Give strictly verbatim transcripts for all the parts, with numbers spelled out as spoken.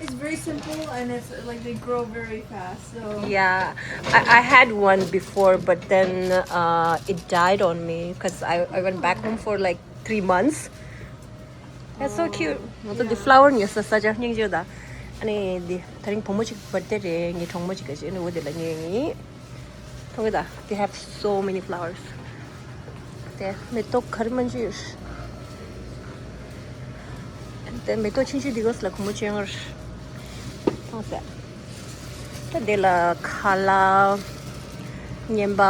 It's very simple and it's like they grow very fast. So Yeah, I, I had one before, but then uh, it died on me because I, I went back home for like three months. That's so cute. ང་ཚོ་འདི་flower ཉོས་ས་ས་ཆ་སྙིང་རྗེ་ད། ཨ་ནི་འདི་དེ་རིང་བུ་མོ་གཅིག་birthday རེད། ངའི་གྲོགས་མོ་གཅིག་ག་ཅིག་ཨ་ནི་འོ་དེ་ལ་ངས་ངའི་མཐོང་གི་ད། They have so many flowers. དེ་མེ་ཏོག་ག་རེ་མ་འཇུ་ཡོད། དེ་མེ་ཏོག་ཆུང་ཆུང་འདི་གོས་ལ་གོང་མོ་ཅན་ངར་མཐོང་ཟེར། ད་དེ་ལ་ཁ་ལག་རྔན་པ་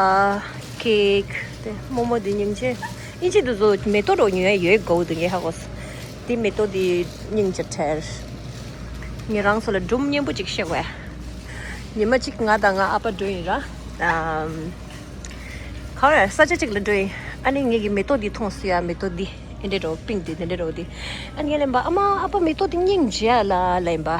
ཀེག་དེ་རྨོ་མོ་འདི་སྙིང་རྗེ། ཨིན་ཅི་འདི་ཚོ་མེ་ཏོག་རོ་ཉོ་ཡ་ཡོད་གོ་འདུག་ངས་ཧ་གོ་སོང་། འདི་མེ་ཏོག་འདི་སྙིང་རྗེ་བྲལ། ངེད་རང་ཚོ་ལ་སྒྲུང་སྙན་པོ་ཅིག་བཤད་དགོས། ཉི་མ་གཅིག་ང་དང་ང་ཨ་ཕ་འགྲོ་ཡིན་ར། ཨམ། ག་རེ་ས་ཆ་གཅིག་ལ་འགྲོ་ཡིན། ཨ་ནི་ངེད་ཀྱི་མེ་ཏོག་འདི་མཐོང་སོང་ཡ། མེ་ཏོག་འདི་འདི་འདྲ་རོ། པིང་འདི་འདི་འདྲ་རོ་འདི། ཨ་ནི་ངས་ལན་པ་ཨ་མ་ཨ་ཕ་མེ་ཏོག་འདི་སྙིང་རྗེ་ལ་ལན་པ།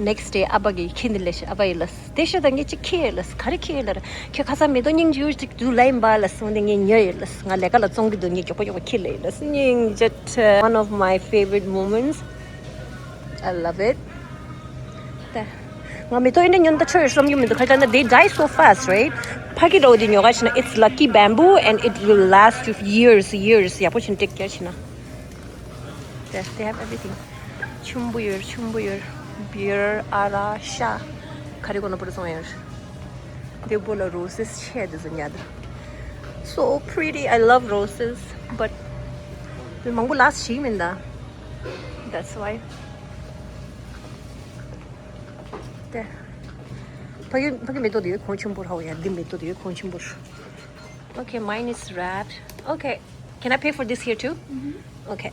Next day ཨ་ཕ་གིས་ཁྱེར་འདི་ལས་ཤི། ཨ་ཕ་ཡིས་ལ་དེ་ཤ་ད་ངས་ཅིག་ཁྱེར་ལ་ག་རེ་ཁྱེར་ལ་ར། ཁྱོད་ཁ་སང་མེ་ཏོག་སྙིང་རྗེ་ཅིག་འདུག་ལན་པ་ལ་སོང་དེ་ངས་ཉོས་ཡོད་ལ། ང་ལས་ཀ་ལ་བཙོང་གི་འདུག་ངས་མགྱོགས་པོ་མགྱོགས་པོ་ཁྱེར་ལ་ཡོད་ལ། སྙིང་རྗེ། One of my favorite moments. I love it. ད་ང་མེ་ཏོག་ཨེ་འདྲ་ཉོན་ད་ཆོ་ཡོད་བསམ་རྒྱུ་མི་འདུག་ག་ཅི་ན། They die so fast, right? ཕ་གི་འདྲ་བོ་དེ་ཉོ་ག་ཕྱིན་ན། It's lucky bamboo and it will last you years, years. ཡག་པོ་ཕྱིན་take care ཕྱིན་ན། Yes, they have everything. ཆུན་པོ་ཡོད། ཆུན་པོ་ཡོད། བི་ཡར། ཨ་ར། ཤ། ག་རེ་གོ་ན་པོ་ར་སོང་ཡོད། དེ་པོ་ལ་roses ཆེ་དེ་ཚོ་ཉལ་ད། So pretty. I love roses, but མང་པོ་last བྱེད་ཀྱི་མིན་ད། That's why. དེ། ཕ་གི་ཕ་གི་མེ་ཏོག་དེ་གོང་ཆེན་པོ་ར་བ་ཡ། འདི་མེ་ཏོག་དེ་གོང་ཆེན་པོ་ར། Okay, mine is wrapped. Okay, can I pay for this here too? Okay,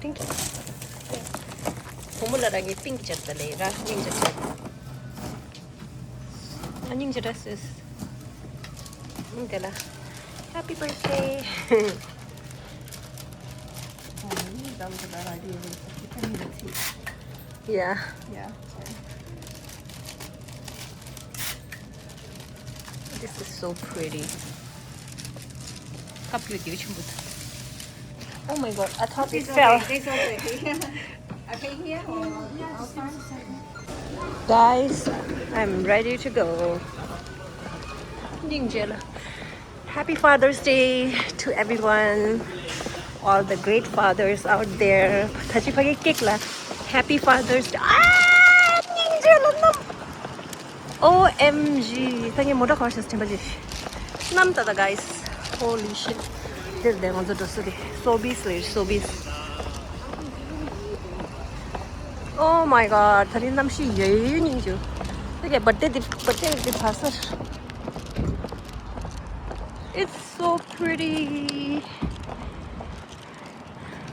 thank you. བུ་མོ་ལ་རང་གི་པིང་ཅར་ད་ལེ་ར་སྙིང་ཅར་ད། ཨ་སྙིང་ཅར་ད་སོས། ཨང་དེ་ལ། Happy birthday. Yeah. Yeah. This is so pretty. ཁབ་ཀྱི་དེའུ་ཆེན་པོ་འདུག Oh my god, I thought it fell. It's okay. Okay, here or outside? Guys, I'm ready to go. སྙིང་རྗེ་ལ། Happy Father's Day to everyone, all the great fathers out there. ད་ཅི་ཕ་གི་ཀེག་ལ། Happy Father's Day. ཨ། སྙིང་རྗེ་ལ་ནམ། O M G. ད་ངས་མོ་ཊ་ག་པར་བཞག་དྲན་པ་ཅིག་གནམ་ད་ད་guys. Holy shit. འདིར་བསྡད་ང་ཚོ་འགྲོ་ས་དེ་Sobeys ལ། Sobeys. Oh my god. ད་རིང་གནམ་གཤིས་ཡོད་ཡོད་སྙིང་རྗེ། ད་གའི་birthday འདི་birthday འདི་ཕ་སར། It's so pretty.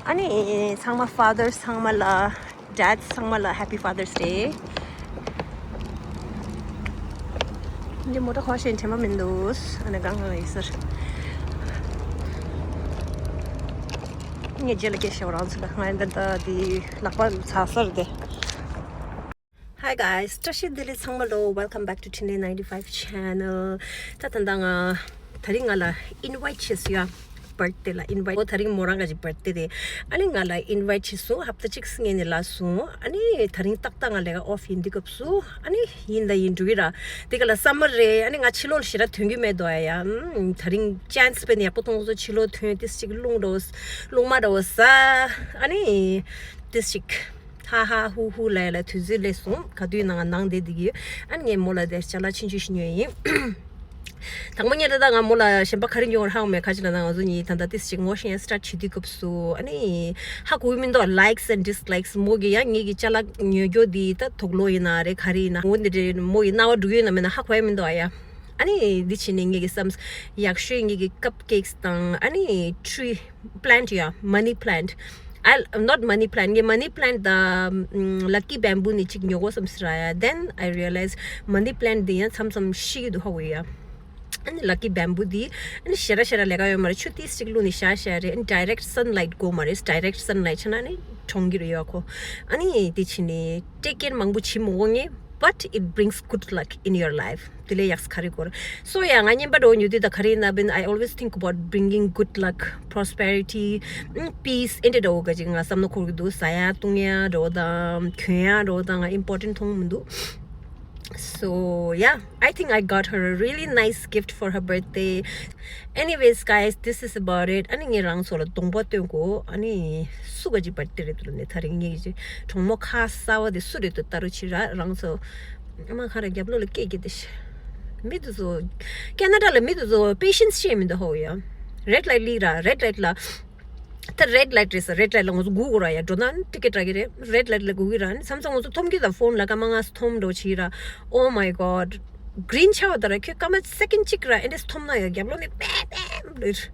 ཨ་ནི་ཚང་མ་fathers ཚང་མ་ལ། Dads ཚང་མ་ལ་Happy Father's Day. འདི་མོ་ཊ་ག་པར་བཞག་དྲན་པ་མི་འདུག་ཨ་ནི་གང་གང་ཡིན་ཟེར། ངས་རྗེས་ལ་སྐད་ཆ་བཤད་པ་རང་ཚོ་ལ། ང་འདི་ད་འདི་ལག་པ་ཚ་ས་རེད་དེ། Hi guys, བཀྲ་ཤིས་བདེ་ལེགས་ཚང་མ་ལོ། Welcome back to Chinle ninety-five channel. ད་ད་ལྟ་ང་ད་རིང་ང་ལ་invite བྱས་སོང་ཡ། Birthday ལ་invite. ཨོ་ད་རིང་མོ་རང་ག་ཅིག་birthday རེད། ཨ་ནི་ང་ལ་invite བྱས་སོང་། ཧབ་ཏ་གཅིག་སྔོན་ནས་ལབ་སོང་། ཨ་ནི་ད་རིང་ཏག་ཏག་ང་ལས་ཀ་off ཡིན་དུས་སྐབས་སུ། ཨ་ནི་ཡིན་ད་ཡིན་འགྲོ་གི་ར། དེ་ག་ལ་summer རེད། ཨ་ནི་ང་ཕྱི་ལོགས་ལ་ཞེ་དྲག་ཐོན་གྱི་མེད་དོ་ཡ། ཡ་ད་རིང་chance དཔེ་ནས་ཡག་པོ་མཐོང་སོང་། ཕྱི་ལོགས་ཐོན་ཏིས་ཅིག་རླུང་འགྲོ། རླུང་མ་འགྲོ་ཟ། ཨ་ནི་ཏིས་ཅིག་ཧ་ཧ་ཧུ་ཧུ་ལ་ལ་དུས་ཚོད་སླེབས་སོང་། ག་དུས་ནང་ནང་བསྡད་བསྡད་ཀྱི་ཡོད། ཨ་ནི་ངས་མོ་ལ་དེ་ཅ་ལག་ཆུང་ཆུང་ཞིག་ཉོས་ཡིན། དང་པོ་ཉིད་ད་ལྟ་ང་མོ་ལ་གཞན་པ་ག་རེ་ཉོ་བར་ཧ་གོ་མེད། ག་ཅི་ལ་ན་ང་ཚོ་གཉིས་ད་ལྟ་ཏིས་ཅིག་ངོ་ཤེས་start བྱེད་དུས་སྐབས་སུ། ཨ་ནི་ཧ་གོ་གི་མི་འདུག likes and dislikes མོ་གི་ཡ་ངེད་ཀྱི་ཅ་ལག་ཉོ་རྒྱུ་དེ་ད་དུག་ལོག་ཡིན་ན་རེད་ག་རེ་ཡིན་ན། འོ་འདི་འདྲའི་མོ་ཡི་རྣ་བ་འགྲོ་གི་ཡོད་ན་མེད་ན་ཧ་གོ་ཡ་མི་འདུག་ཨ་ཡ། ཨ་ནི་འདི་ཕྱིན་ནས་ངེད་ཀྱི་བསམ་ཡག་ཤོས་ངེད་ཀྱི་cupcakes དང་ཨ་ནི་tree plant ཡ། Money plant. I, not money plant. ངས་money plant དང་lucky bamboo ནི་གཅིག་ཉོ་དགོས་བསམ་སྲིད་ར་ཡ། Then I realize money plant འདི་ཡང་མཚམས་མཚམས་ཤི་གི་འདུག་ཧ་གོ་ཡ། ཨ་ནི་lucky bamboo འདི་ཨ་ནི་ཞེ་དྲག་ཞེ་དྲག་ལས་ཀ་ཡོད་མ་རེད། ཆུ་ཏིས་ཅིག་བླུགས་ནས་བཞག་བཞག་རེད། ཨ་ནི་direct sunlight དགོས་མ་རེད། Direct sunlight ཆ་ན་ནི་གྲོངས་ཀྱི་རེད་ཡ་ཁོ། ཨ་ནི་དེ་ཕྱིན་ནས་take care མང་པོ་བྱེད་མི་དགོས་ངས། but it brings good luck in your life. དེ་ལས་ཡག་ག་རེ་གོ་ར། So yeah, ང་རྔན་པ་འདྲ་བོ་ཉོ་དུས་ད་ག་རེ་ཡིན་ན་བིན། I always think about bringing good luck, prosperity, mm, peace. ཨེ་འདྲ་འདྲ་བོ་ག་ཅིག་ང་བསམ་བློ་འཁོར་གི་འདུག་ཟ་ཡ་བཏུང་ཡ་འདྲ་བོ་དང་གྱོན་ཡ་འདྲ་བོ་དང་ང་important མཐོང་མི་འདུག So yeah, I think I got her a really nice gift for her birthday. Anyways, guys, this is about it. ཨ་ནི་ངས་རང་ཚོ་ལ་གདོང་པ་སྟོན་གོ་ཨ་ནི་སུ་ག་ཅིག་བར་དེ་རེད་འདུག་ནས་ད་རིང་ངེད་ཀྱི་གྲོགས་མོ་ཁ་གསར་བ་དེ་སུ་རེད་འདུག་ལྟ་རོགས་བྱེད་ར། རང་ཚོ་ཨ་མ་ཁ་ར་རྒྱབ་ལོགས་ལ་སྐད་རྒྱག་དེ་ཤི། མི་དེ་ཚོ་ཀེ་ན་ཌ་ལ་མི་དེ་ཚོ་patience ཤེས་མི་འདུག་ཧོ་ཡ། Red light ལི་ར་red light ལ། ད་red light རེད་ས། red light ལ་ང་ཚོ་སྒུག་དགོས་ར་ཡ། འགྲོ་ན་ཊི་ཀེ་ཊི་རག་གི་རེད། red light ལ་སྒུག་གི་ར། ཨ་ནི་མཚམས་མཚམས་ང་ཚོ་འཐོམ་གི་ད་ཕོན་ལ་སྐར་མ་ལྔ་འཐོམ་འགྲོ་བྱེད་ར། Oh my god, green ཆགས་པ་ད་ར་ཁྱོད་སྐར་མ་second གཅིག་ར་ཨེ་འདྲས་འཐོམ་ན་ཡ་རྒྱབ་ལོགས་ནས་པེ་པེ་ལེར།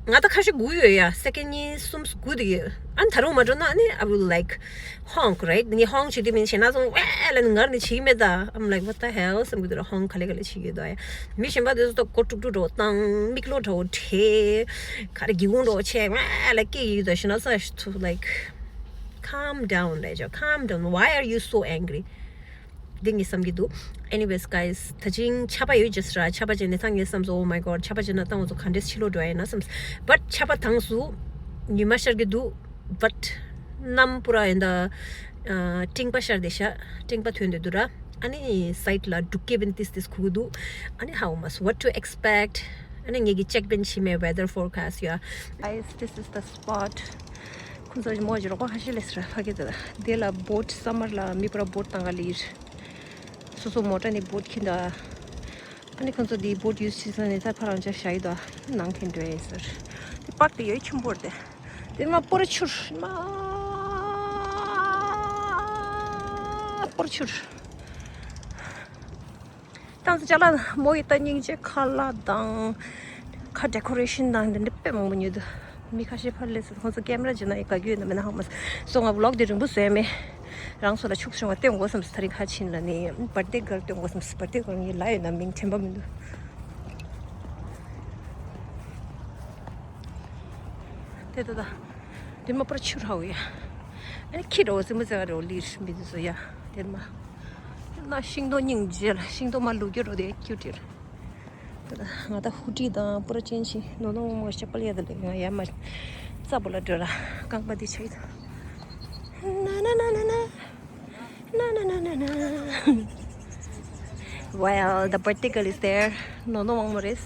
ང་ད་ཁ་ཤས་སྒུག་ཡོད་ཡ། second གཉིས་གསུམ་སྒུག་དེ་ཡོད། ཨ་ནི་ད་རུང་མ་འགྲོ་ན་ཨ་ནི་I will like honk, right? ངས་honk བྱེད་དུས་མིན་ཞེ་ན་སོང་ཝེ་ལ་ནི་ངར་ནི་བྱེད་མེད་ད། I'm like, what the hell? བསམ་གི་འདུག་ར། honk ག་ལེ་ག་ལེ་བྱེད་ཀྱི་འདུག་ཡ། མི་གཞན་པ་དེ་ཚོ་ད་མགོ་དཀྲུག་དཀྲུག་འགྲོ་བཏང་། མིག་ལོག་འདྲ་བོ་བྲེས། ག་རེ་སྒེའུ་ཁུང་འདྲ་བོ་ཕྱེ་ཝེ་ལ་སྐད་ཡིག་ད་ཞེ་ན་སོང་to like calm down རེད་ཇོ། calm down, why are you so angry? འདི་ངས་བསམ་གྱི་འདུག Anyways, guys, ད་ཅིང་ཆར་པ་ཡོད་ཅེས་ར། ཆར་པ་ཅན་ནས་ཐང་ངས་བསམ་སོང་། Oh my god, ཆར་པ་ཅན་ན་ཏང་འོ་ཚོ་ག་འདྲས་ཕྱི་ལོགས་འགྲོ་ཡ་ཡིན་ན་བསམ། But ཆར་པ་དྭངས་སུ་ཉི་མ་ཤར་གྱི་འདུག But གནམ་པུ་ར་ཡིན་ད་སྤྲིན་པ་ཤར་བསྡད་ཤག་སྤྲིན་པ་ཐོན་བསྡད་འདུག་ར། ཨ་ནི་side ལ་འབྲུག་སྐད་བན་ཏིས་ཏིས་གུག་གི་འདུག་ཨ་ནི་how much, what to expect? ཨ་ནི་ངེད་ཀྱི་check བན་ཕྱི་མའི་weather forecast ཡ། Guys, this is the spot. ཁོང་ཚོ་མོ་ཇི་རོགས་པ་ཁ་ཤས་ལས་སི་ར་ཕ་གི་ད་དེ་ལ་boat summer ལ་མི་པུ་ར་boat བཏང་ག་ལི་ར། སོ་སོ་མོ་ཊ་ནས་boat ཁྱེར་ད། ཨ་ནི་ཁོང་ཚོ་དེའི་boat use བྱེད་ས་ནས་ད་ཕ་རང་ཅག་བཞག་ཡི་དོ། ནང་ཁེན་འགྲོ་ཡ་ཡིན་ཟེར། དེ་པག་དེ་ཡོད་ཆེན་པོ་རེད་དེ། དེ་མ་པོ་ར་ཆུར་མ་པོ་ར་ཆུར། ཏང་ཙི་ཅ་ལག་མོ་ཡི་ད་སྙིང་རྗེ་ཁ་ལག་དང་། ཁ་decoration དང་འདི་འདྲ་དཔེ་མང་པོ་ཉོས་འདུག་མི་ཁ་ཤས་ཕར་སླེབས་སོང་། ཁོང་ཚོ་camera བྱེད་ན་ཡི་ག་རྒྱུ་ཡོད་ན་མེད་ན་ཧ་མ་སོང་། ང་vlog དེ་རིང་པོ་བཟོས་མེད། རང་ཚོ་ལ་ཕྱུགས་བྱུང་བ་སྟོན་དགོས་བསམས། ད་རིང་ཁ་ཕྱིན་ལ་ནི་birthday girl སྟོན་དགོས་བསམས། birthday girl ངའི་ལ་ཡོད་ན་མིང་དྲན་པ་མི་འདུག་དེ་ད་ད་དེ་མ་པར་ཆུ་ར་བ་ཡ། ཨ་ནི་ཁྱི་ར་བ་སེ་མོ་ཟེ་ག་ར་བ་ལི་རི་མི་འདུག་སོ་ཡ། དེ་མ་ན་ཤིང་ཏོག་སྙིང་རྗེ་ལ་ཤིང་ཏོག་མ་ལུག་རྒྱུ་རོ་དེ་ཁྱུ་ཏིར། ད་ང་ད་ཧུ་ཏི་དང་པུ་ར་ཅན་ཞིག་ནོ་ནོ་མོ་ཤ་པ་ལ་ཡ་ད་ལེ་ང་ཡ་མ་རྩ་བུ་ལ་འགྲོ་ར། རྐང་པ་འདི་ཆ་ཡི་ད། ན་ན་ན་ན་ན། ན་ན་ན་ན་ན། Well, the birthday girl is there. ནོ་ནོ་དབང་མོ་རེད།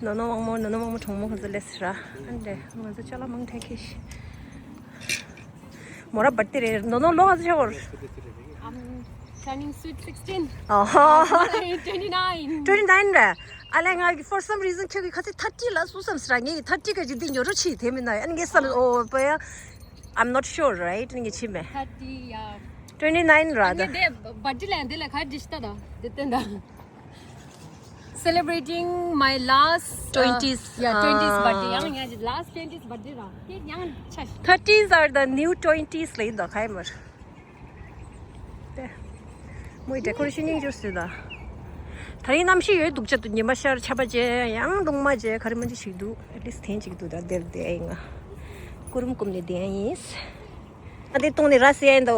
ནོ་ནོ་དབང་མོ་ནོ་ནོ་དབང་མོ་གྲོགས་མོ་ཁོ་ཚོ་སླེབས་སོང་ར། ཨ་ནི་ང་ཚོ་ཅ་ལག་མང་ཐལ་ཁེ་ཤི། མོ་ར་birthday རེད། ནོ་ནོ་ལོ་ག་ཚོད་ཆགས་ཡོད། I'm turning sweet sixteen. ཨོ་ཧོ། Twenty nine. Twenty nine རེད། ཨ་ལས་ང་གི་for some reason ཁྱོད་ཀྱི་ཁ་ཚིག་thirty ལ་སུ་བསམ་སི་ར། ངས་ཀྱི་thirty ག་ཅིག་འདི་ཉོ་རོགས་བྱེད་དེ་མིན་ན་ཨ་ནི་ངས་བསམ། ཨོ་པ་ཡ། I'm not sure, right? ངས་བྱེད་མེད། Thirty, yeah. Twenty nine ར་ད། ངས་དེ་birthday ལ་འདི་ལ་ག་འདྲི་ཤི་ད་ད་འདི་བསྟན་ད། Celebrating my last, uh, twenties. Yeah, twenties birthday. ཡང་ཡང་last twenties birthday ར། དེ་ཡང་ཆ་ཤི། Thirties are the new twenties ལ་ཡིན་ད་ཁ་ཡ་མར། དེ། མོའི་decoration སྙིང་རྗེ་སུ་ད། ད་རིང་གནམ་གཤིས་ཡོད་འདུག་ཅག་ཏུ་ཉི་མ་ཤར་ཆར་པ་བྱས་ཡང་རླུང་མ་བྱས་ག་རེ་མ་བྱས་ཞིག་འདུག at least དེན་ཅིག་འདུག་ད་དེར་བསྡད་ཡིན་ང་། སྐུ་རུམ་བསྐུམ་ནས་བསྡད་ཡིན། ང་འདི་བཏུང་ནས་ར་ཟེར་ཡིན་ད།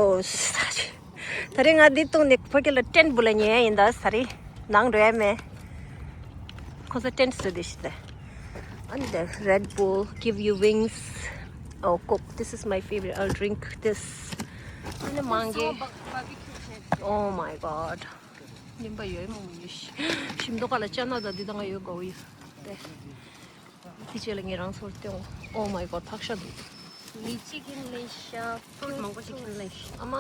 ད་རིང་ང་འདི་བཏུང་ནས་ཕ་གི་ལ་tent བུ་ལ་ཉལ་ཡིན་ད། ད་རིང་ནང་འགྲོ་ཡ་མེད། ཁོ་ཚོ་tent བཟོས་བསྡད་ཤི་ད། And the Red Bull give you wings. Oh, Coke. This is my favorite. I'll drink this. ཨ་ནི་མང་གི། Oh my god. ཉིན་པ་ཡོད་མོ་མོ་ཡོད་ཤི། ཤིམ་ཏོག་ཁ་ལ་ཅ་ན་ད་འདི་དང་ཡོད་གོ་ཡོད། དེ་དེ་རྗེས་ལ་ངས་རང་ཚོར་སྟོན། Oh my god. ཕག་ཤ་འདུག་ལི་ཅི་ཁྱེར་ལེན་ཤག fruit མང་པོ་ཞིག་ཁྱེར་ལེན་ཤག་ཨ་མ།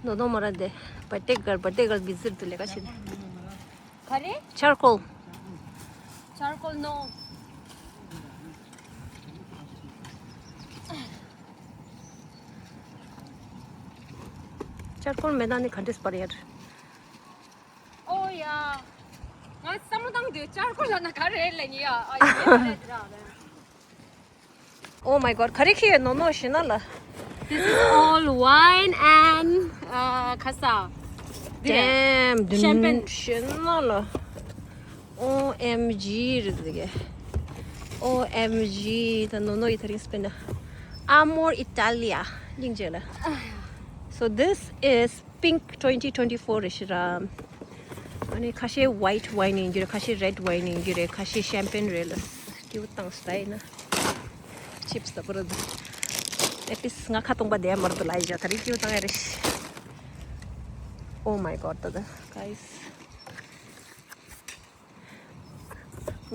ནོ་ནོ་མོ་ར་དེ་birthday girl, birthday girl གི་ཟིར་དུ་ལས་ཀ་བྱེད། ག་རེ། Charcoal. Charcoal no. Charcoal མེད་ན་ནི་ག་འདྲས་པར་ཡར། ཨོ་ཡ། ང་བསམ་བློ་བཏང་དུས་charcoal ལབ་ན་ག་རེ་ལབ་ནི་ཡ། ཨ་ཡ་ཡ་ཡ། Oh my god. ག་རེ་ཁྱེར་ཡོད་ནོ་ནོ་ཞེ་ན་ལ། This is all wine and, uh, ཁ་ས། Damn. Champagne. ཞེ་ན་ལ། Oh, M G རེད་ཟེར་གི། O M G ད་ནོ་ནོ་ཡི་ད་རིང་སྤེན་ན། Amor Italia སྙིང་རྗེ་ལ། So this is pink twenty twenty-four རེད་ཤི་ར། ཨ་ནི་ཁ་ཤས་white wine ཡིན་རྒྱུ་རེད། ཁ་ཤས་red wine ཡིན་རྒྱུ་རེད། ཁ་ཤས་champagne རེད་ལ། སྐྱིད་པོ་བཏང་སྟ་ཡིན་ན། Chips ད་པོ་ར་འདུག At least ང་ཁ་སྟོང་པ་བསྡད་མ་རེད་འདུག་ལ་ཡི་ཇ་ད་རིང་སྐྱིད་པོ་བཏང་ཡ་རེད་ཤི། Oh my god ད་ད་guys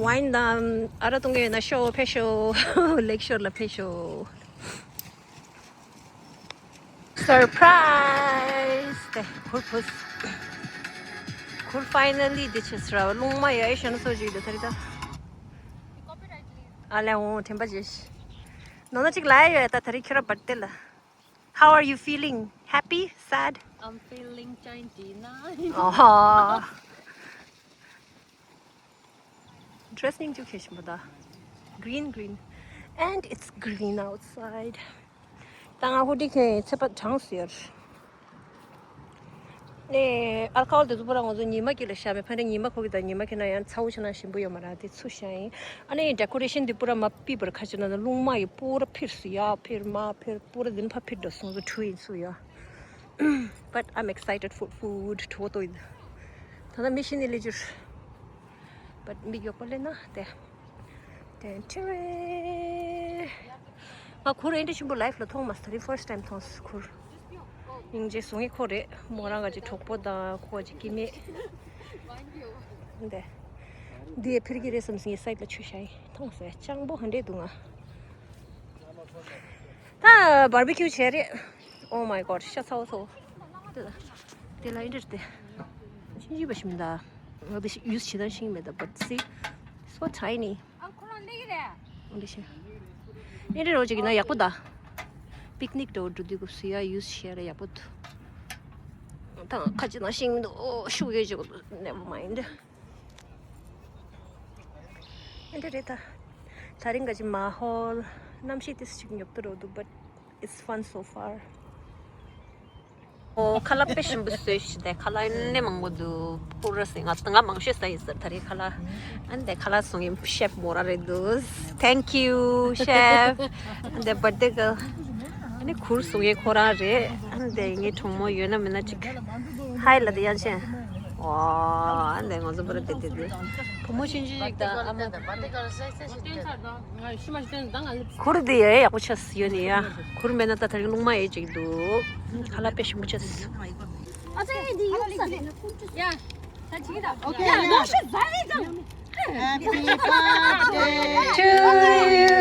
Wine དང་ཨ་རག་འཐུང་གི་ཡོད་ན་ཤོག་ཕེབས་ཤོག Lake Shore ལ་ཕེབས་ཤོག Surprise དེ་གུར་ཕུབ། གུར་finally དེ་ཆེ་སྲ་རླུང་མ་ཡ་ཨེ་ཤ་ན་སོ་ཇི་དེ་ཐ་རི་ད། ཨ་ལེ་འོང་དྲན་པ་བརྗེད་ཤི། ནོ་ནོ་གཅིག་ལ་ཡ་ཡོད་ད་ད་རི་ཁྱོད་ར་བར་དེ་ལ། How are you feeling? Happy? Sad? I'm feeling twenty-nine. ཨོ་ཧ། Dress ནིང་ཅུ་ཁེ་ཤི་མོ་ད། Green, green. And it's green outside. ད་ང་ཧུ་ཌི་ཁེ་ཚེ་པ་གྲངས་ཟེར། ནས་ཨལ་ཁ་ཧོལ་དེ་ཚོ་པུ་ར་ང་ཚོ་ཉི་མ་གི་ལ་ཤ་མེ་ཕ་འདྲ་ཉི་མ་ཁོ་གི་ད་ཉི་མ་ཁེ་ན་ཡང་ཚ་བོ་ཆ་ན་ཞིམ་པོ་ཡོད་མ་ར་དེ་ཚུ་ཤ་ཡིན། ཨ་ནི་decoration དེ་པུ་ར་མ་པི་པར་ཁ་ཆ་ན་ན་རླུང་མ་ཡི་པུ་ར་ཕིར་སུ་ཡ་ཕིར་མ་ཕིར་པུ་ར་དིན་ཕ་ཕིར་དོ་སོང་ཚོ་ཁྲུ་ཡིན་སུ་ཡ། But I'm excited for food. ཁྲོ་ཏོ་ཡིན། ད་ལྟ་མི་ཤི་ནི་ལི་ཇུར། But མི་མགྱོགས་པོ་ལེན་ན་དེ། དེ་ཏི་རེ། ང་གུར་ཨེ་འདྲ་ཆེན་པོ་life ལ་མཐོང་མ་སོང་། ད་རིང་first time མཐོང་སོང་གུར། སྙིང་རྗེ་བཟུང་ངེ་ཁོ་རེད། མོ་རང་ག་ཅིག་གྲོགས་པོ་དང་ཁོ་ཅིག་སྐྱེ་དམན། འདི་འདི་ཕིར་གི་རེད་བསམ་སོང་ངེ་side ལ་ཆུ་ཤ་ཡིན་མཐོང་སོང་། སྤྱང་པོ་ཧ་འདྲེ་འདུག་ང་། ད་barbecue བྱས་རེད། Oh my god ཤ་ཚ་བོ་ཚ་བོ། དེ་ལ་དེ་ལ་ཨེ་འདྲ་རེད་དེ། ཤིང་ཞིག་པ་ཞིག་མི་འདུག་ང་དེ་use བྱེད་སྟངས་ཤེས་མེད་ད། But see, so tiny. འདི་ཤེས། ཨེ་འདྲ་རོ་ཅིག་ཡིན་ན་ཡག་པོ་ད། Picnic འདྲ་བོ་འགྲོ་དུས་སྐབས་སུ་ཡ་use བྱས་ར་ཡག་པོ་འདུག་ད་ཁ་ཅིག་ན་ཤིང་མི་འདུག་ཨོ་ཤུགས་ཡོད་ཅིག་never mind. ཨེ་འདྲ་རེད་ད། ད་རིང་ག་ཅིག་མ་ཧོལ་གནམ་གཤིས་ཏིས་ཅིག་ཉོབ་ཏོ་རོ་འདུག But it's fun so far. ཨོ་ཁ་ལག་དཔེ་ཞིམ་པོ་བཟོས་ཤི་དེ། ཁ་ལག་ནི་མང་པོ་འདུག་པུ་ར་སི་ང་ང་མང་ཤོས་ཟ་ཡི་ཟེར། ད་རེས་ཁ་ལག་ཨ་ནི་དེ་ཁ་ལག་བཟོ་མཁན་ཤེཕ་མོ་རང་རེད་འདུག Thank you chef. ཨ་ནི་དེ་birthday girl. ཨ་ནི་གུར་བཟོ་མཁན་ཁོ་རང་རེད། ཨ་ནི་དེ་ངའི་གྲོགས་མོ་ཡོད་ན་མིན་ན་ཅིག་ཧའི་ལ་དེ་ཡང་ཆེན། ཨོ་ཨ་ནི་དེ་ང་ཚོ་པུ་ར་དེ་དེ་དེ་བུ་མོ་ཆུང་ཆུང་ཞིག་དང་ཨ་མ། གུར་འདི་ཡ་ཡག་པོ་ཆགས་ཡོད་ནི་ཡ། གུར་མེད་ན་ད་ད་རིང་རླུང་མ་ཡོད་ཅིག་འདུག་ཁ་ལག་དཔེ་ཞིམ་པོ་ཆགས། Happy birthday to you.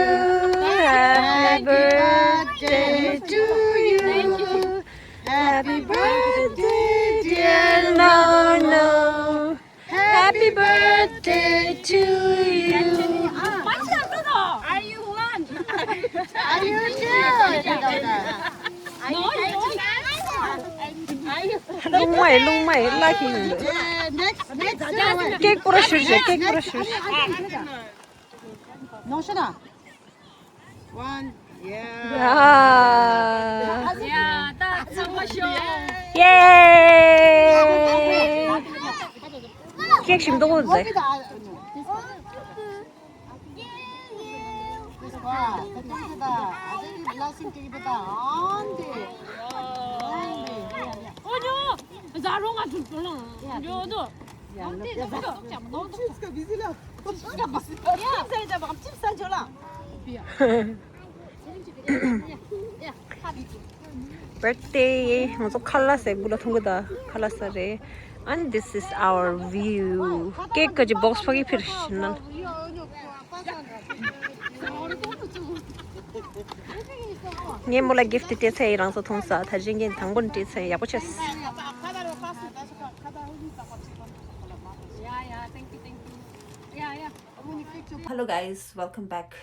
Happy birthday to you. Happy birthday, dear Nono. Happy birthday to you. Are you one? Are you two? No, you don't. Are you? རླུང་མ་ཡིན། རླུང་མ་ཡིན། ལ་ཁི་ཡིན། Yeah, next, next one. ཀེག་པུ་ར་ཤུར་ཤེ། ཀེག་པུ་ར་ཤུར་ཤེ། No, shut up. One. Yeah. Yeah. Yeah, that's so much. Yay! ཀེག་ཞིམ་མདོག་པོ་མཛེས། ཀེག་ཞིམ་མདོག་པོ་མཛེས། Birthday ང་ཚོ་ཁ་ལག་ཟ་གི་འདུག་ལ་ཐོང་གི་ད། ཁ་ལག་ཟ་རེད། And this is our view. ཀེག་གི་box ཕ་གི་ཕིར་ཤི་ན། ངས་མོ་ལ་gift སྤྲད་ཚར་ཡིན། རང་ཚོ་མཐོང་ས། ད་གཞན་གྱིས་དང་པོ་ནས་སྤྲད་ཚར་ཡིན། ཡག་པོ་བྱས། Hello guys, welcome back.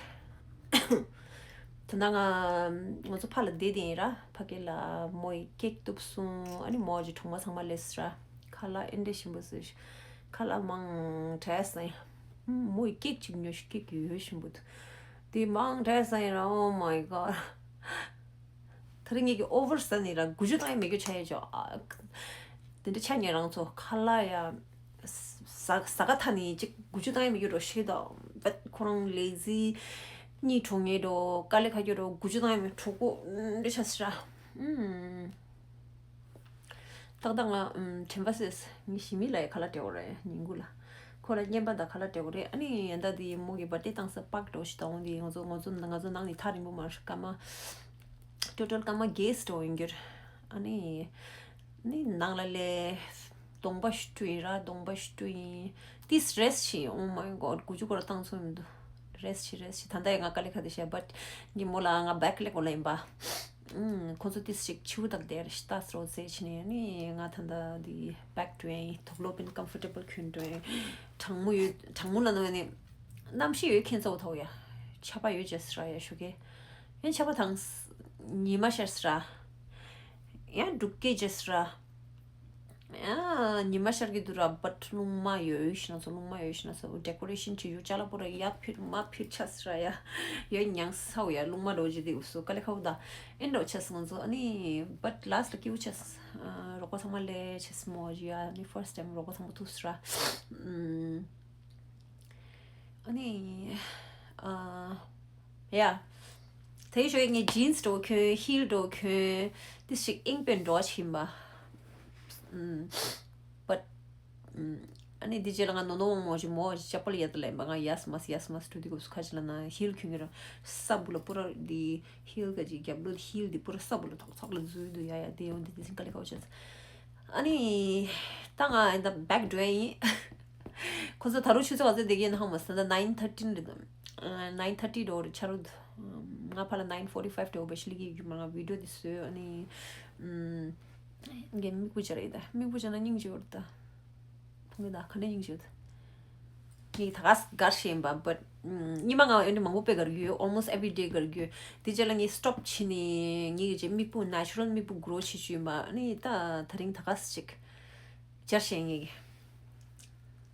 ད་ནང་ང་ང་ཚོ་ཕ་ལ་བསྡད་དེ་ཡིན་ར། ཕ་གི་ལ་མོ་ཡི་ཀེག་གཏུབ་སོང་། ཨ་ནི་མོ་གི་གྲོགས་མོ་ཚང་མ་སླེབས་སོང་ར། ཁ་ལག་ཨེ་འདྲ་ཞིམ་པོ་བཟོས་ཤག་ཁ་ལག་མང་དྲགས་ཟ་ཡིན། མོ་ཡི་ཀེག་ཅིག་ཉོས་ཤག་ཀེག་ཡོད་ཞིམ་པོ་འདུག་དེ་མང་དྲགས་ཟ་ཡིན་ར། Oh my god. ད་རིང་ངེད་ཀྱི་over ཟ་ནི་ར། དགུ་བཅུ་བཏང་ཡ་མེད་རྒྱུ་ཆ་ཡོད་ཅོག་དེ་འདྲ་ཆ་ཉེ་རང་ཚོ་ཁ་ལག་ཡ། ས་ ཟ་ཟ་ག་ཐ་ནི་གཅིག་དགུ་བཅུ་བཏང་ཡ་མི་རྒྱུ་རོ་ཤེས་དོ། བད་ཁོ་རང་ལེ་ཛི་གཉིད་ཁྲོ་ངེས་འགྲོ། དཀའ་ལས་ཁ་རྒྱུ་རོ་དགུ་བཅུ་བཏང་ཡ་མི་གྲོགས་པོ་འདྲ་ཆ་སི་ར། ཨུམ། ཏག་ཏག་ང་ཨུམ་དྲན་པ་སེས་ངི་ཞི་མི་ལ་ཡ་ཁ་ལ་སྤྲད་འོ་རེད་ཉིན་གུ་ལ། ཁོ་ལ་རྔན་པ་དང་ཁ་ལ་སྤྲད་འོ་རེད། ཨ་ནི་ཡན་ད་དི་མོ་གི་བར་ཏི་བཏང་ས་པག་འགྲོ་ཞིག་དང་འོང་དི་ང་ཚོ་ང་ཚོ་ང་ཚོ་ནང་ནི་ཐག་རིང་པོ་མ་རེད། སྐར་མ་ཊོ་ཊལ་སྐར་མ་བརྒྱད་འགྲོ་ཡིན་རྒྱུ་རེད། ཨ་ནི་ནི་ནང་ལ་ལས་གདོང་པ་ཞུ་ཡིན་ར། གདོང་པ་ཞུ་ཡིན། ཏིས་རེས་ཤི། Oh my god། དགུ་བཅུ་སྐོར་བཏང་ཚོད་མི་འདུག་རེས་ཤི་རེས་ཤི། ད་ལྟ་ཡང་ང་དཀའ་ལས་ཁ་དེ་བྱས། བྷཊ་ངའི་མོ་ལ་ང་བེག་ལེག་འོ་ལ་ཡིན་པ། ཁོ་ཚོ་ཏིས་ཞིག་ཆིའུ་དག་དེར་ཤི་ཏཱས་རོ་ཟེ་ཕྱི་ནས་ནི་ང་ད་ལྟ་དི་བེག་ཏུ་ཡིན། དོག་ལོ་པིན་ཀམ་ཕོར་ཊེ་བལ་ཁྱོན་དུ་ཡིན། གྲང་མོ་ཡོད། གྲང་མོ་ལ་ནོ་ནི་གནམ་གཤིས་ཡོད་ཁྱེད་ཚོ་ཐོག་ཡ། ཆར་པ་ཡོད་ཅེས་ར་ཡ་ཞུ་གེ། ཡང་ཆར་པ་དང་ཉི་མ་ཤར་སི་ར། ཡང་འབྲུག་སྐད་ཅེས་ར། ཡང་ཉི་མ་ཤར་གི་འདུག་ར། བྷཊ་རླུང་མ་ཡོད་ཤི་ན་ཚོ། རླུང་མ་ཡོད་ཤི་ན་ཚོ་ཌེ་ཀོ་རེ་ཤན་བྱེད་རྒྱུ་ཅ་ལག་པོ་ར་ཡ་ཕིར་མ་ཕིར་ཆ་སི་ར་ཡ། ཡ་ཉང་སའོ་ཡ་རླུང་མ་རོ་ཇི་དེ་འུ་སོ་དཀའ་ལས་ཁ་བོ་ད། ཨེ་འགྲོ་ཆ་སི་ང་ཚོ། ཨ་ནི་བྷཊ་ལཱས་ལ་སྐྱིའུ་ཆ་སི། རོགས་པ་ཚང་མ་ལས་ཆ་སི་མོ་ཇི་ཡ། ཨ་ནི་ཕར་སི་ཊེམ་རོགས་པ་ཚང་མ་ཐུག་སི་ར། ཨ་ནི། ཨ། ཡ། དེ་ཞོ་ངའི་ཇིན་སི་འགྲོ་གྱོན། ཧིལ་འགྲོ་གྱོན། དེ་ཞིག་ཨིང་པེན་འགྲོ་ཕྱིན་པ། ཨམ། བྷཊ། ཨམ། ཨ་ནི་དེ་རྗེས་ལ་ང་ནོ་ནོ་དབང་མོ་ཞིག་མོ་ཅ་པལ་ཡ་ད་ལེན་པ། ང་ཡས་མས་ཡས་མས་འགྲོ་དུས་སྐབས་སུ་ཁ་ཅིག་ལ་ན་ཧིལ་གྱོན་གྱི་ར། ས་བུ་ལ་པུ་ར་དེ་ཧིལ་ག་ཅིག་རྒྱབ་ལོ་ཧིལ་དེ་པུ་ར་ས་བུ་ལ་ཐོག་ཐོག་ལ་འཛུལ་འདུག་ཡ་ཡ། དེ་ཡོང་དེ་དེ་སིང་དཀའ་ལས་ཁ་བོ་ཆགས། ཨ་ནི་ད་ང་ཨེ་ད་བེག་འགྲོ་ཡ་ཡིན། ཁོ་ཚོ་ད་རུང་ཆུ་ཚོད་ག་ཚོད་བསྡད་ཀྱི་ཡིན་ཧང་མ་སི། ད་ནའིན་ཐར་ཊི་རེད། ནའིན་ཐར་ཊི་འགྲོ་རེད་ཆ་རུ། ང་ཕ་ལ་ནའིན་ཕོར་ཊི་ཕའིབ་འགྲོ་བའི་ཤི་ལི་གི་རྒྱུ་མ་ང་བི་ཌི་ཡོ་དེ་བཟོས། ཨ་ནི་ངས་མིག་པུ་བྱ་རེད། ད་མིག་པུ་བྱ་ན་སྙིང་རྗེ་བོར་ད། ཕུང་གི་ད་ག་ནས་སྙིང་རྗེ་བོར་ད། ངས་ད་ག་སི་དགར་ཤེས་ཡིན་པ། བྷཊ་ཉི་མ་ང་ཨེ་འདྲ་མང་པོ་དཔེ་དགར་གྱི་ཡོད། ཨོལ་མོ་སི་ཊི་ཨེ་བི་རི་ཌེ་དགར་གྱི་ཡོད། དེ་རྗེས་ལ་ངས་སི་ཊོབ་བྱས་ནས་ངས་ཀྱི་མིག་པུ་ནེ་ཅུ་རལ་མིག་པུ་གྷི་རོ་བྱེད་རྒྱུ་ཡིན་པ། ཨ་ནི་ད་ད་རིང་ད་ག་སི་ཅིག་སྦྱར་ཤེས་ངེས་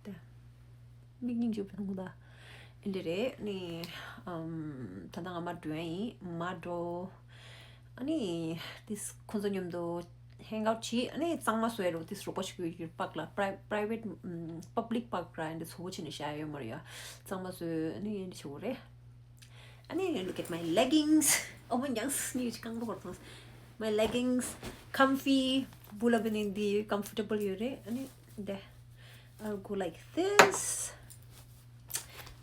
ཀྱི། ད་མིག་སྙིང་རྗེ་བོ་ཕུང་གི་ད། ཨེ་འདྲ་རེད། ཨ་ནི་ཨམ་ད་ལྟ་ང་མར་འགྲོ་ཡ་ཡིན། མར་འགྲོ། ཨ་ནི་དེས་ཁོང་ཚོ་མཉམ་དུ་ཧེང་ཨའུཊ་བྱས། ཨ་ནི་གཙང་མ་བཟོ་ཡ་རུ་དེས་རོགས་པ་ཞིག་ཡོད་ཀྱི་པག་ལ། པ་རའི་པ་རའི་ཝེཊ་ཨམ་པབ་ལིག་པག་ར། ཨེ་འདྲ་བཟོ་བོ་བྱས་ནས་བཞག་ཡ་ཡོད་མ་རེད་ཡ། གཙང་མ་བཟོས། ཨ་ནི་ཨེ་འདྲ་བྱེད་དགོས་རེད། ཨ་ནི་look at my leggings. ཨོ་མ་ཡང་སི་ནི་ཅི་གང་པོ་གོར་ཐོང་། My leggings, comfy. བུ་ལ་བི་ནི་འདི་ཀམ་ཕོར་ཊེ་བལ་ཡོད་རེད། ཨ་ནི་འདི། I'll go like this.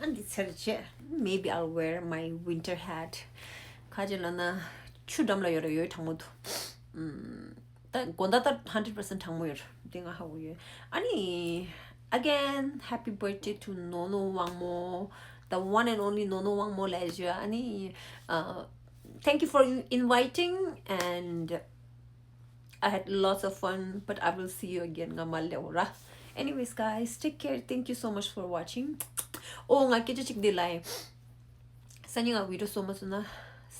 And འདི་ཚར་རྗེས་maybe I'll wear my winter hat. ཁ་ཅིག་ལ་ན་ཆུ་འགྲམ་ལ་ཡོད་རེད། ཡོད་གྲང་མོ་འདུག་ཨམ། ད་དགོང་དག་ད་hundred percent གྲང་མོ་ཡོད་རེད། དེ་ང་ཧ་གོ་ཡོད། ཨ་ནི་again, happy birthday to Nono Wangmo, the one and only Nono Wangmo Leisure. ཨ་ནི་uh, thank you for inviting, and I had lots of fun, but I will see you again. ང་མ་ལེའོ་ར། Anyways, guys, take care. Thank you so much for watching. ཨོ་ང་སྐད་ཆ་གཅིག་འདི་ལ་ཡིན། སང་ཉིན་ང་བི་ཌི་ཡོ་བཟོ་མ་བཟོ་ན།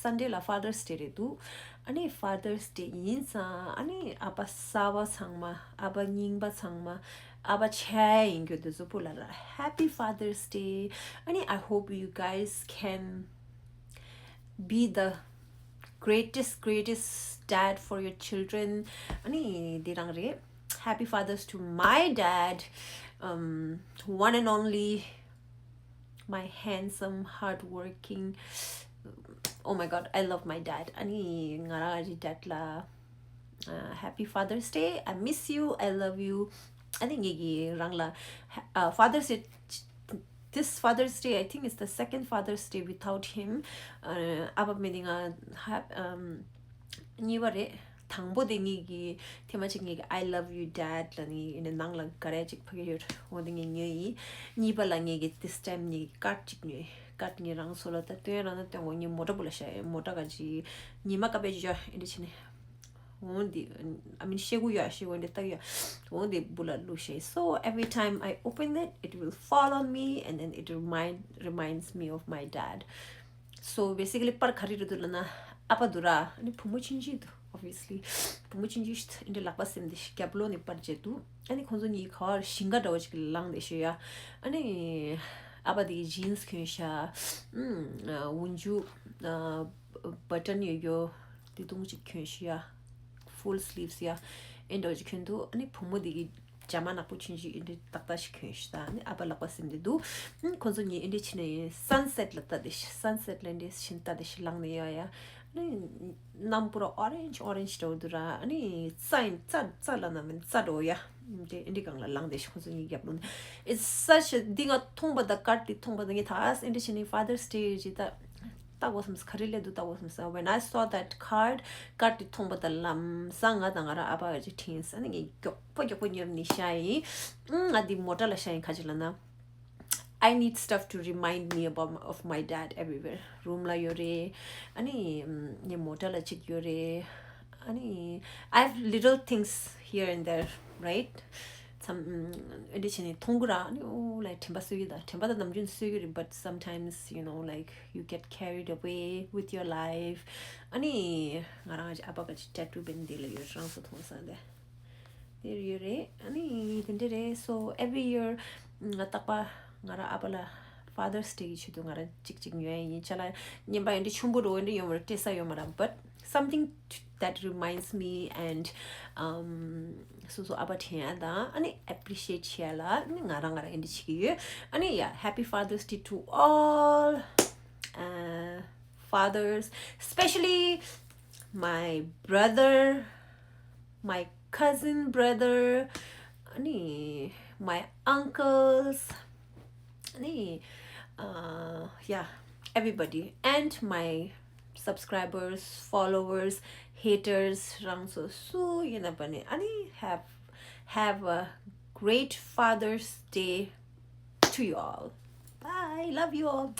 Sunday ལ་Father's Day རེད་འདུག་ཨ་ནི་Father's Day ཡིན་ཙང་། ཨ་ནི་ཨ་ཕ་གསར་པ་ཚང་མ། ཨ་ཕ་རྙིང་པ་ཚང་མ། ཨ་ཕ་ཆེ་ཡིན་རྒྱུ་དེ་ཚོ་བུ་ལ་ར། Happy Father's Day. ཨ་ནི་I hope you guys can be the greatest, greatest dad for your children. ཨ་ནི་འདི་རང་རེད། Happy Father's to my dad, um, one and only, my handsome, hardworking. Oh my God, I love my dad. ཨ་ནི་ང་རང་གི་dad ལ། Uh, happy Father's Day. I miss you. I love you. ཨ་ནི་ངེད་ཀྱི་རང་ལ། uh, Father's Day, this Father's Day, I think it's the second Father's Day without him. Uh, ཨ་ཕ་མེད་དེ་ང་ཧ་ཨམ་གཉིས་པ་རེད། དང་པོ་དེ་ངེད་ཀྱི་ཐེངས་མ་གཅིག་ངེད་ཀྱི་I love you dad ལ་ནི་ཡིན་ནའི་ནང་ལ་ག་རེ་ཅིག་ཕ་གི་ཡོད། འོ་དེ་ངས་ཉོས་ཡིན། གཉིས་པ་ལ་ངེད་ཀྱི་this time ངེད་ཀྱི་card ཅིག་ཉོས། Card ངས་རང་སོ་ལ་ད་སྟོན་རང་ན་སྟོན་འོ་ངས་མོ་ཊ་བུ་ལ་བཞག་ཡོད། མོ་ཊ་ག་ཅིག་ཉི་མ་ཀ་པེ་ཅིག་ཡོད། ཨེ་འདྲ་བྱས་ནས། འོང་དེ། I mean ཤེལ་སྒོ་ཡོད། ཤེལ་སྒོ་འདི་ལྟ་ཡོད། འོང་དེ་བུ་ལ་བླུགས་ཤེས། So every time I open it, it will fall on me and then it remind reminds me of my dad. So basically པར་ག་རེ་རེད་འདུག་ལབ་ན་ཨ་ཕ་འདུག་ར། ཨ་ནི་བུ་མོ་ཆུང་ཆུང་འདུག obviously བུ་མོ་ཆུང་ཆུང་ཞིག་འདི་འདྲ་ལག་པ་སེམས་ཏེ་རྒྱབ་ལོགས་ནས་པར་བརྗེད་འདུག་ཨ་ནི་ཁོང་ཚོ་གཉིས་ག་བར་ཞིང་ཁ་འདྲ་བོ་ཞིག་ལངས་ཏེ་ཤོད་ཡ། ཨ་ནི་ཨ་ཕ་དེ་གི་ཇིན་སི་གྱོན་ཤག་ཨུམ། འོག་འཇུག་ཨ། བ་ཊན་ཡོད་ཡོད། དེ་དུང་ཅིག་གྱོན་ཤི་ཡ། ཕུལ་སི་ལིབ་སི་ཡ། ཨེ་འདྲ་ཅིག་གྱོན་འདུག་ཨ་ནི་བུ་མོ་དེ་གི་ ཇ་མ་ནག་པོ་ཆུན་ཆུན་ཨིན་དྲི་ཏག་ཏག་ཞིག་གྱོན་ཤག་ད་ནི་ཨ་ཕ་ལག་པ་སིམ་དེ་འདུག་ཁོང་ཚོ་གཉིས་ཨིན་དྲི་ཕྱིན་ནས་སན་སེཊ་ལ་ལྟ་དེ་ཤག་སན་སེཊ་ལ་ཨིན་དྲི་ཕྱིན་ལྟ་དེ་ཤག་ལངས་ནས་ཡོད་ཡ། ནི་གནམ་པོ་ར་ཨོ་རེན་ཇི་ཨོ་རེན་ཇི་འདྲ་བོ་འདུག་ར། ནི་རྩྭ་ཡིན་རྩྭ་རྩྭ་ལ་ན་མིན་རྩྭ་འདྲ་བོ་ཡ། དེ་ཨིན་དྲི་སྒང་ལ་ལངས་དེ་ཤག་ཁོང་ཚོ་གཉིས་རྒྱབ་ལོང་ནས། It's such a འདི་ང་མཐོང་པ་དང་ཀར་འདི་མཐོང་པ་དང་ངས་ད་ཨིན་དྲི་ཕྱིན་ནས་Father's Day ཅིག་ད། ལྟ་དགོས་བསམ་སོང་། ག་རེ་སླེབས་འདུག་ལྟ་དགོས་བསམ་སོང་། When I saw that card, ཀར་འདི་མཐོང་པ་དང་ལམ་སང་ང་དང་ང་རང་ཨ་ཕ་ག་ཅིག་དྲན་སོང་། ཨ་ནི་ངས་མགྱོགས་པོ་མགྱོགས་པོ་ཉོབ་ནས་ཤ་ཡིན། ཨང་ང་འདི་མོ་ཊ་ལ་ཤ་ཡིན་ག་ཅིག་ལ་ན། I need stuff to remind me about of my dad everywhere. རུམ་ལ་ཡོད་རེད། ཨ་ནི་ངའི་མོ་ཊ་ལ་གཅིག་ཡོད་རེད། ཨ་ནི་I have little things here and there, right? ཚམ་ཨེ་འདྲ་བྱས་ནས་མཐོང་གི་ར། ཨ་ནི་ཨོ་ལའི་དྲན་པ་གསོས་ཀྱི་ད་དྲན་པ་དང་ནམ་རྒྱུན་གསོས་ཀྱི་རེད། But sometimes, you know, like, you get carried away with your life. ཨ་ནི་ང་རང་ཨ་ཕ་ག་ཅིག་ཊེ་ཊུ་བེན་འདི་ལ་ཡོད་རང་སོ་མཐོང་སང་དེ་དེར་ཡོད་རེད། ཨ་ནི་དེ་འདྲ་རེད། So every year ང་རྟག་པ་ང་རང་ཨ་ཕ་ལ་Father's Day གི་ཆེད་དུ་ང་རང་གཅིག་གཅིག་ཉོ་ཡ་ཡིན། ཅ་ལག་རྔན་པ་ཡིན་འདྲ་ཆུང་པོ་འགྲོ་ཡིན་འདྲ་ཡོང་བར་སྤྲད་ས་ཡོད་མ་རེད། But something that reminds me and um སོ་སོ་ཨ་ཕ་དྲན་ཡ་དང་ཨ་ནི་appreciate བྱེད་ཡ་ལ་ཨ་ནི་ང་རང་ང་རང་ཨེ་འདྲ་བྱེད་ཀྱི་ཡོད། ཨ་ནི་yeah, happy Father's Day to all uh, fathers, especially my brother, my cousin brother, ཨ་ནི་my uncles, ཨ་ནི་uh, yeah, everybody and my subscribers, followers, haters, རང་སོ་སུ་ཡིན་ན་པ་ནི་ཨ་ནི་have have a great Father's Day to you all. Bye, love you all.